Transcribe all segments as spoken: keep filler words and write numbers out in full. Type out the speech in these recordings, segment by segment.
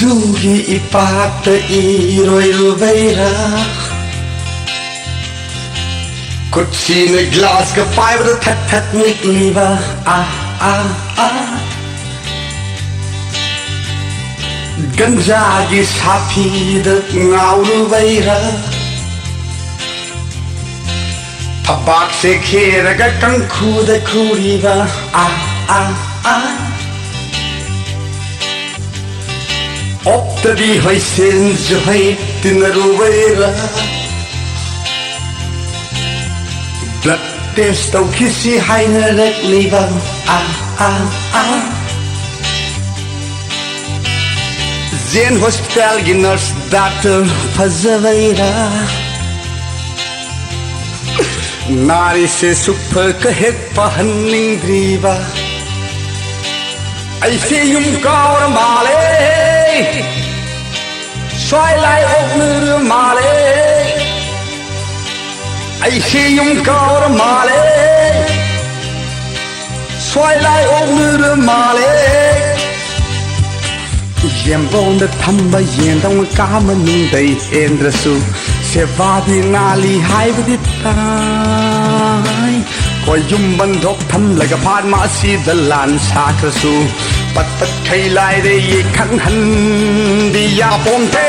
ꯇꯨꯒꯤ ꯏꯄꯥꯛꯇ ꯏꯔꯣꯏꯔꯨꯕꯩꯔꯥ? ꯈꯨꯠꯁꯤꯅ ꯒ꯭ꯂꯥꯁꯀ ꯄꯥꯏꯕꯗ ꯊꯠ ꯊꯠ ꯅꯤꯛꯂꯤꯕ꯫ ꯑꯥ, ꯑꯥ, ꯑꯥ꯫ ꯒꯟꯖꯥꯒꯤ ꯁꯥꯐꯤꯗ ꯉꯥꯎꯔꯨꯕꯩꯔꯥ? ꯊꯕꯥꯛꯁꯦ ꯈꯦꯔꯒ ꯀꯪꯈꯨꯗ ꯈꯨꯔꯤꯕ꯫ ꯑꯥ, ꯑꯥ, ꯑꯥ꯫ ꯑꯣꯛꯇꯕꯤ ꯍꯣꯏꯁꯦꯟꯁꯨ ꯍꯩ ꯇꯤꯟꯅꯔꯨꯕꯩꯔꯥ? Blood test ꯇꯧꯈꯤꯁꯤ ꯍꯥꯏꯅꯔꯛꯂꯤꯕ꯫ ꯑꯥ, ꯑꯥ, ꯑꯥ꯫ ꯖꯦꯟ ꯍꯣꯁꯄꯤꯇꯥꯜꯒꯤ ꯅꯔꯁ ꯗꯥꯛꯇꯔ ꯐꯖꯕꯩꯔꯥ? ꯅꯥꯔꯤꯁꯦ ꯁꯨꯛꯐ ꯀ ꯍꯦꯛ ꯐꯍꯟꯅꯤꯡꯗ꯭ꯔꯤꯕ꯫ ꯑꯩꯁꯦ ꯌꯨꯝ ꯀꯥꯎꯔ ꯃꯥꯜꯂꯦ꯫ ꯁ꯭ꯋꯥꯏ ꯂꯥꯏ ꯑꯣꯛꯅꯔ ꯃꯥꯜꯂꯦ꯫ ꯑꯩꯁꯦ ꯌꯨꯝ ꯀꯥꯎꯔ ꯃꯥꯜꯂꯦ꯫ ꯁ꯭ꯋꯥꯏ ꯂꯥꯏ ꯑꯣꯛꯅꯔ ꯃꯥꯜꯂꯦ꯫ ꯌꯦꯟꯕꯣꯟꯗ ꯊꯝꯕ ꯌꯦꯟꯗꯧꯅ ꯀꯥ ꯃꯅꯨꯡꯗꯩ ꯍꯦꯟꯗ꯭ꯔꯁꯨ ꯁꯦꯕꯥꯗꯤ ꯅꯥꯜꯂꯤ ꯍꯥꯏꯕꯗꯤ ꯇꯥꯏ꯫ ꯍꯣꯏ, ꯌꯨꯝ ꯕꯟꯗꯣꯛ ꯊꯝꯂꯒ ꯐꯥꯔꯃꯥꯁꯤꯗ ꯂꯥꯟ ꯁꯥꯈ꯭ꯔꯁꯨ ꯄꯠ ꯄꯠ ꯈꯩ ꯂꯥꯏꯔꯦ ꯈꯪꯍꯟꯗꯤ ꯌꯥꯄꯣꯟꯇꯦ꯫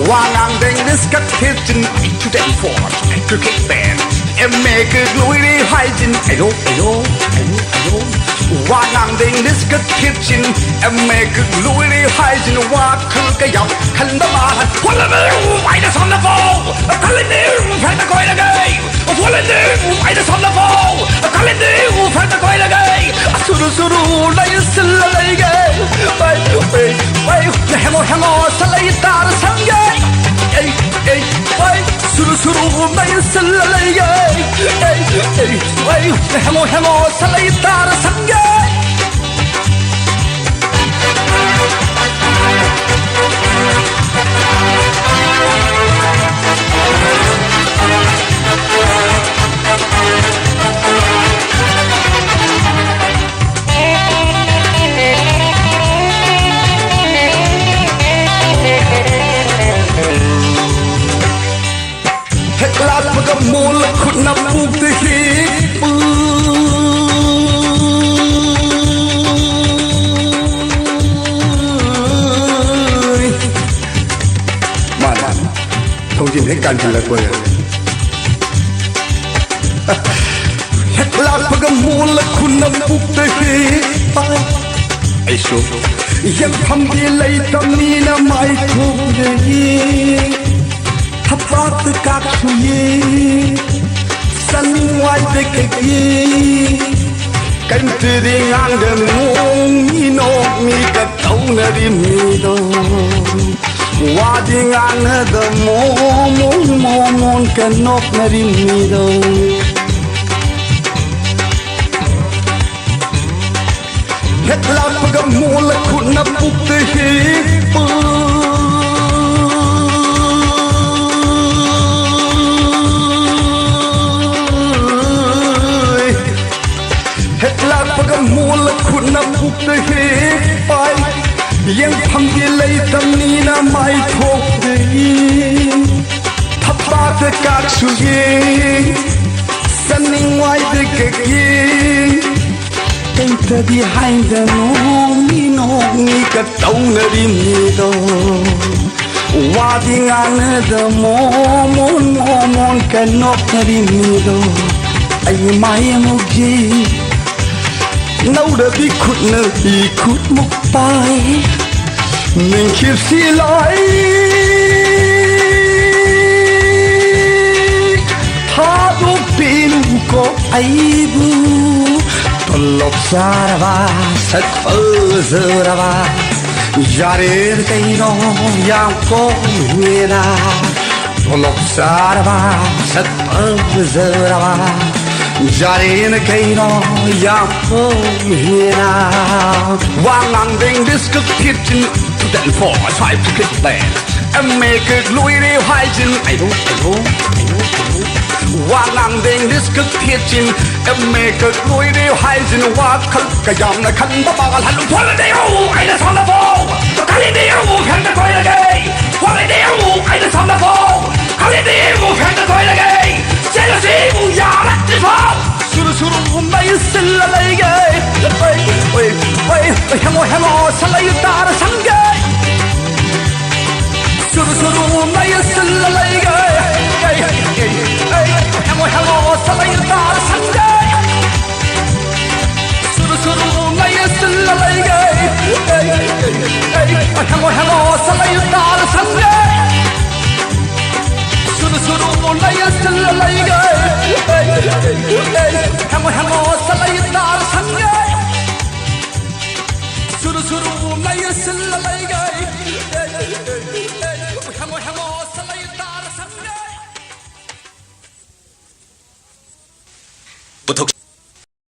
ꯋꯥ ꯉꯥꯡꯗ ꯏꯪꯂꯤꯁ ꯀ ꯊꯤꯔꯆꯤꯟ, ꯏꯟꯇ꯭ꯔꯨꯗꯦꯟ ꯐꯣꯔ, ꯏꯟꯇ꯭ꯔꯨꯀꯦꯠ ꯕꯦꯟ꯫ ꯑꯦꯝ ꯑꯦ ꯀ ꯂꯣꯏꯔꯦ ꯍꯥꯏꯖꯤꯟ, ꯑꯌꯣ, ꯑꯌꯣ, ꯑꯌꯣ, ꯑꯌꯣ꯫ ꯋꯥ ꯉꯥꯡꯗ ꯏꯪꯂꯤꯁ ꯀ ꯊꯤꯔꯆꯤꯟ, ꯑꯦꯝ ꯑꯦ ꯀ ꯂꯣꯏꯔꯦ ꯍꯥꯏꯖꯤꯟ, ꯋꯥꯈꯜ ꯀꯌꯥ ꯈꯟꯕ ꯃꯥꯍꯟ꯫ ꯐꯣꯂꯅ ꯋꯥꯏꯗ ꯁꯣꯝꯗ ꯐꯥꯎ, ꯈꯜꯂꯤꯅꯦ ꯐꯦꯟꯗ ꯀꯣꯏꯔꯒ꯫ ꯐꯣꯂꯅꯦ ꯋꯥꯏꯗ ꯁꯣꯝꯗ ꯐꯥꯎ, ꯈꯜꯂꯤꯅꯦ ꯐꯦꯟꯗ ꯀꯣꯏꯔꯒ꯫ ꯁꯨꯔꯨ ꯁꯨꯔꯨ ꯂꯩꯁꯤꯜꯂ ꯂꯩꯒꯦ꯫ ꯋꯥꯏ, ꯋꯥꯏ, ꯋꯥꯏ, ꯍꯦꯡꯉꯣ, ꯍꯦꯡꯉꯣ, ꯁꯂꯩ ꯇꯥꯔ ꯁꯪꯒꯦ꯫ ꯑꯩ, ꯑꯩ, ꯋꯥꯏ, ꯁꯨꯔꯨ, ꯁꯨꯔꯨ, ꯃꯩ ꯁꯤꯜꯂ ꯂꯩꯒꯦ꯫ ꯑꯩ, ꯑꯩ, ꯋꯥꯏ, ꯍꯦꯡꯉꯣ, ꯍꯦꯡꯉꯣ, ꯁꯂꯩ ꯇꯥꯔ ꯁꯪꯒꯦ꯫ ꯊꯣꯡꯖꯤꯟ ꯍꯦꯛ ꯀꯥꯟꯁꯤꯜꯂꯛꯄ꯫ ꯍꯦꯛ ꯂꯥꯛꯄꯒ ꯃꯣꯜꯂ ꯈꯨꯠꯅ ꯄꯨꯛꯇ ꯍꯦꯛ ꯄꯥꯏ꯫ ꯑꯩꯁꯨ ꯌꯦꯡꯐꯝꯗꯤ ꯂꯩꯇꯕꯅꯤꯅ ꯃꯥꯏ ꯊꯣꯛꯂꯦ꯫ ꯊꯕꯥꯛꯇ ꯀꯥꯛꯁꯨ ꯌꯦ꯫ ꯆꯥꯅꯤꯡ ꯋꯥꯏꯗ ꯀꯩꯒꯤ꯫ ꯀꯩꯝꯇꯗꯤ ꯉꯥꯡꯗ ꯅꯣꯡ ꯃꯤ ꯅꯣꯛ ꯃꯤ ꯀ ꯇꯧꯅꯔꯤ ꯃꯤꯗꯣ꯫ ꯋꯥꯗꯤ ꯉꯥꯡꯅꯗ ꯃꯣꯃꯣꯟ ꯃꯣꯃꯣꯟ ꯀ ꯅꯣꯛꯅꯔꯤ ꯃꯤꯗꯣ꯫ ꯍꯦꯛ ꯂꯥꯛꯄꯒ ꯃꯣꯜꯂ ꯈꯨꯠꯅ ꯄꯨꯛꯇ ꯍꯦꯛ ꯄꯨ꯫ ꯍꯦꯛ ꯂꯥꯛꯄꯒ ꯃꯣꯜꯂ ꯈꯨꯠꯅ ꯄꯨꯛꯇ ꯍꯦꯛ ꯄꯥꯏ꯫ ꯌꯦꯡꯐꯝꯗꯤ ꯂꯩꯇꯕꯅꯤꯅ ꯃꯥꯏ ꯊꯣꯛꯇꯦ꯫ ꯊꯕꯥꯛꯇ ꯀꯥꯛꯁꯨ ꯌꯦ꯫ ꯆꯥꯅꯤꯡ ꯋꯥꯏꯗ ꯀꯩꯒꯤ꯫ ꯀꯩꯝꯇꯗꯤ ꯍꯥꯏꯗ ꯅꯣꯡ ꯃꯤ ꯅꯣꯛ ꯃꯤ ꯀ ꯇꯧꯅꯔꯤ ꯃꯤꯗꯣ꯫ ꯋꯥꯗꯤ ꯉꯥꯡꯅꯗ ꯃꯣꯃꯣꯟ ꯃꯣꯃꯣꯟ ꯀ ꯅꯣꯛꯅꯔꯤ ꯃꯤꯗꯣ꯫ ꯑꯩ ꯃꯥꯏ ꯑꯃꯨꯛ ꯌꯦꯡ꯫ ꯅꯧꯔꯕꯤ ꯈꯨꯠꯅ ꯏ ꯈꯨꯠꯃꯨꯛ ꯄꯥꯏ꯫ ꯅꯤꯡꯈꯤꯞꯁꯤ ꯂꯥꯏ꯫ ꯊꯥꯗꯣꯛꯄꯤꯔꯨꯀꯣ ꯑꯩꯕꯨ꯫ ꯇꯣꯂꯣꯞ ꯆꯥꯔꯕ ꯁꯛ ꯐꯖꯔꯕ꯫ ꯌꯥꯔꯦ ꯀꯩꯅꯣ ꯌꯥꯝ ꯀꯣꯝꯃꯦꯅ꯫ ꯇꯣꯂꯣꯞ ꯆꯥꯔꯕ ꯁꯛ ꯐꯖꯔꯕ꯫ ꯌꯥꯔꯦꯅ ꯀꯩꯅꯣ ꯌꯥꯝ ꯀꯣꯝꯃꯦꯅ꯫ ꯋꯥ ꯉꯥꯡꯗꯦꯡ ꯗꯤꯁꯀ fifteen two ten four five two click ꯕꯦꯟ꯫ ꯑꯦꯝ ꯑꯦ ꯀꯛ ꯂꯣꯏꯔꯦ ꯍꯥꯏꯖꯤꯟ ꯑꯩꯕꯨ ꯑꯩꯕꯨ ꯑꯩꯕꯨ ꯑꯩꯕꯨ꯫ ꯋꯥ ꯉꯥꯡꯗꯦꯡ ꯗꯤꯁꯀ ꯐꯤꯐꯇꯤꯟ꯫ ꯑꯦꯝ ꯑꯦ ꯀꯛ ꯂꯣꯏꯔꯦ ꯍꯥꯏꯖꯤꯟ ꯋꯥꯈꯜ ꯀꯌꯥꯝꯅ ꯈꯟꯕ ꯃꯥꯡꯍꯜꯍꯜꯂꯨ꯫ ꯐꯣꯂꯗꯦꯌꯨ ꯑꯩꯅ ꯁꯣꯝꯗꯐꯥꯎ ꯈꯜꯂꯤꯗꯦꯌꯨ ꯐꯦꯟꯗ ꯀꯣꯏꯔꯒꯦ꯫ ꯐꯣꯂꯗꯦꯌꯨ ꯑꯩꯅ ꯁꯣꯝꯗꯐꯥꯎ ꯈꯜꯂꯤꯗꯦꯌꯨ ꯐꯦꯟꯗ ꯀꯣꯏꯔꯒꯦ꯫ ꯆꯦꯜꯂꯁꯤ ꯌꯥꯔꯛꯇ꯭ꯔꯤꯐꯥꯎ꯫ ꯁꯨꯔꯨ ꯁꯨꯔꯨ ꯃꯩ ꯁꯤꯜꯂ ꯂꯩꯒꯦ꯫ ꯑꯣꯏ ꯑꯣꯏ ꯑꯣꯏ ꯍꯦꯃꯣ ꯍꯦꯃꯣ ꯁꯂꯩ ꯇꯥꯔ ꯁꯪꯒꯦ꯫ ꯁꯨꯔꯨ ꯁꯨꯔꯨ ꯃꯩ ꯁꯤꯜꯂ ꯂꯩ꯫ ꯍꯦꯡꯉꯣ ꯍꯦꯡꯉꯣ ꯁꯂꯩ ꯇꯥꯔ ꯁꯪꯒꯦ꯫ ꯁꯨꯔꯨ ꯁꯨꯔꯨ ꯂꯩ ꯁꯤꯜꯂ ꯂꯩꯒꯦ꯫ ꯍꯦꯡꯉꯣ ꯍꯦꯡꯉꯣ ꯁꯂꯩ ꯇꯥꯔ ꯁꯪꯒꯦ꯫ ꯁꯨꯔꯨ ꯁꯨꯔꯨ ꯂꯩ ꯁꯤꯜꯂ ꯂꯩꯒꯦ꯫ ꯍꯦꯡꯉꯣ ꯍꯦꯡꯉꯣ ꯁꯂꯩ ꯇꯥꯔ ꯁꯪꯒꯦ꯫ ꯄꯨꯊꯣꯛ